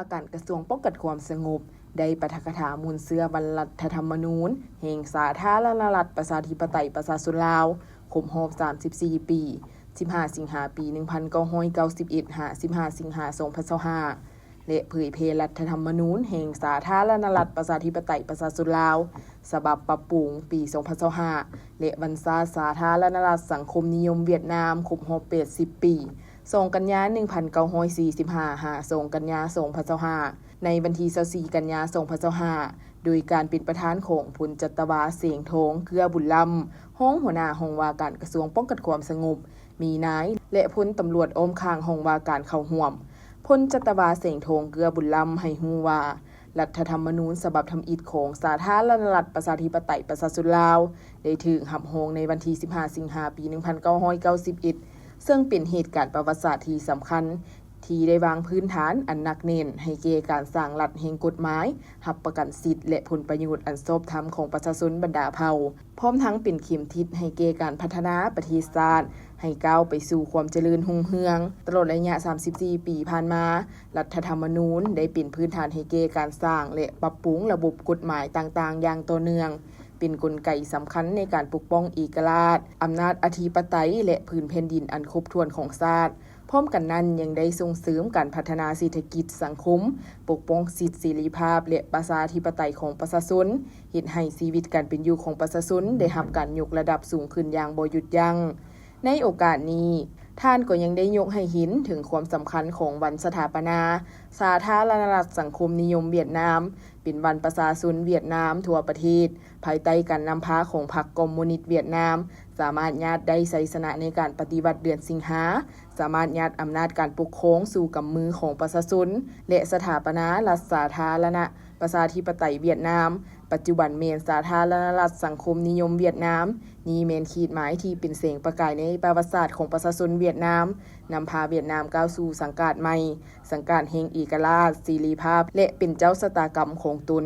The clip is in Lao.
ວ່າການກະຊວງປ້ອງກັນຄວາມສະຫງົບ ໄດ້ປາຖະກະຖາໝູນເຊື້ອວັນລັດຖະທຳມະນູນແຫ່ງສາທາລະນະລັດປະຊາທິປະໄຕປະຊາຊົນລາວ ຄົບຮອບສາມສິບສີ່ປີ ສິບຫ້າ ສິງຫາ ປີໜຶ່ງພັນເກົ້າຮ້ອຍເກົ້າສິບເອັດ ຫາ ສິບຫ້າ ສິງຫາ ສອງພັນຊາວຫ້າ ແລະ ເຜີຍແຜ່ລັດຖະທຳມະນູນແຫ່ງສາທາລະນະລັດປະຊາທິປະໄຕປະຊາຊົນລາວ ສະບັບປັບປຸງ ປີສອງພັນຊາວຫ້າ ແລະ ວັນຊາດສາທາລະນະລັດສັງຄົມນິຍົມຫວຽດນາມ ຄົບຮອບແປດສິບປີ ສອງກັນຍາ ໜຶ່ງພັນເກົ້າຮ້ອຍສີ່ສິບຫ້າ ຫາ ສອງກັນຍາ ສອງພັນຊາວຫ້າ ໃນວັນທີຊາວສີ່ກັນຍາ ສອງພັນຊາວຫ້າ ໂດຍການເປັນປະທານຂອງພົນຈັດຕະວາ ແສງທອງ ເກືອບຸນລຳ ຮອງຫົວໜ້າຫ້ອງວ່າການກະຊວງປ້ອງກັນຄວາມສະຫງົບ ມີນາຍ ແລະ ພົນຕຳຫຼວດອ້ອມຂ້າງຫ້ອງວ່າການເຂົ້າຮ່ວມ. ພົນຈັດຕະວາ ແສງທອງ ເກືອບຸນລຳ ໃຫ້ຮູ້ວ່າ ລັດຖະທຳມະນູນສະບັບທຳອິດຂອງສາທາລະນະລັດປະຊາທິປະໄຕປະຊາຊົນລາວ ໄດ້ຖືກຮັບຮອງໃນວັນທີສິບຫ້າ ສິງຫາ ປີໜຶ່ງພັນເກົ້າຮ້ອຍເກົ້າສິບເອັດ ເຊິ່ງເປັນເຫດການປະຫວັດສາດທີ່ສຳຄັນ ທີ່ໄດ້ວາງພື້ນຖານອັນໜັກແໜ້ນໃຫ້ແກ່ການສ້າງລັດແຫ່ງກົດໝາຍ ຮັບປະກັນສິດ ແລະ ຜົນປະໂຫຍດອັນຊອບທຳຂອງປະຊາຊົນບັນດາເຜົ່າ, ພ້ອມທັງເປັນເຂັມທິດໃຫ້ແກ່ການພັດທະນາປະເທດຊາດໃຫ້ກ້າວໄປສູ່ຄວາມຈະເລີນຮຸ່ງເຮືອງ. ຕະຫຼອດໄລຍະສາມສິບສີ່ປີຜ່ານມາ, ລັດຖະທຳມະນູນໄດ້ເປັນພື້ນຖານໃຫ້ແກ່ການສ້າງ ແລະ ປັບປຸງລະບົບກົດໝາຍຕ່າງໆຢ່າງຕໍ່ເນື່ອງ, ເປັນກົນໄກສຳຄັນໃນການປົກປ້ອງເອກະລາດ, ອຳນາດອະທິປະໄຕ ແລະ ພື້ນແຜ່ນດິນອັນຄົບຖ້ວນຂອງຊາດ. ພ້ອມກັນນັ້ນຍັງໄດ້ສົ່ງເສີມການພັດທະນາເສດຖະກິດ, ສັງຄົມ, ປົກປ້ອງສິດເສລີພາບ ແລະ ປະຊາທິປະໄຕຂອງປະຊາຊົນ, ເຮັດໃຫ້ຊີວິດການເປັນຢູ່ຂອງປະຊາຊົນໄດ້ຮັບການຍົກລະດັບສູງຂຶ້ນຢ່າງບໍ່ຢຸດຢັ້ງ. ໃນໂອກາດນີ້, ທ່ານກໍຍັງໄດ້ຍົກໃຫ້ເຫັນເຖິງຄວາມສຳຄັນຂອງວັນສະຖາປະນາສາທາລະນະລັດສັງຄົມນິຍົມຫວຽດນາມ ເປັນວັນປະຊາຊົນຫວຽດນາມທົ່ວປະເທດ, ພາຍໃຕ້ການນຳພາຂອງພັກຄອມມູນິດຫວຽດນາມ ສາມາດຍາດໄດ້ໄຊຊະນະໃນການປະຕິວັດເດືອນສິງຫາ, ສາມາດຍາດອຳນາດການປົກຄອງສູ່ກຳມືຂອງປະຊາຊົນ ແລະ ສະຖາປະນາລັດສາທາລະນະປະຊາທິປະໄຕຫວຽດນາມ, ປັດຈຸບັນແມ່ນສາທາລະນະລັດສັງຄົມນິຍົມຫວຽດນາມ. ນີ້ແມ່ນຂີດໝາຍທີ່ເປັນແສງປະກາຍໃນປະຫວັດສາດຂອງປະຊາຊົນຫວຽດນາມ, ນຳພາຫວຽດນາມກ້າວສູ່ສັງກາດໃໝ່, ສັງກາດແຫ່ງເອກະລາດ, ເສລີພາບ ແລະ ເປັນເຈົ້າຊະຕາກຳຂອງຕົນ.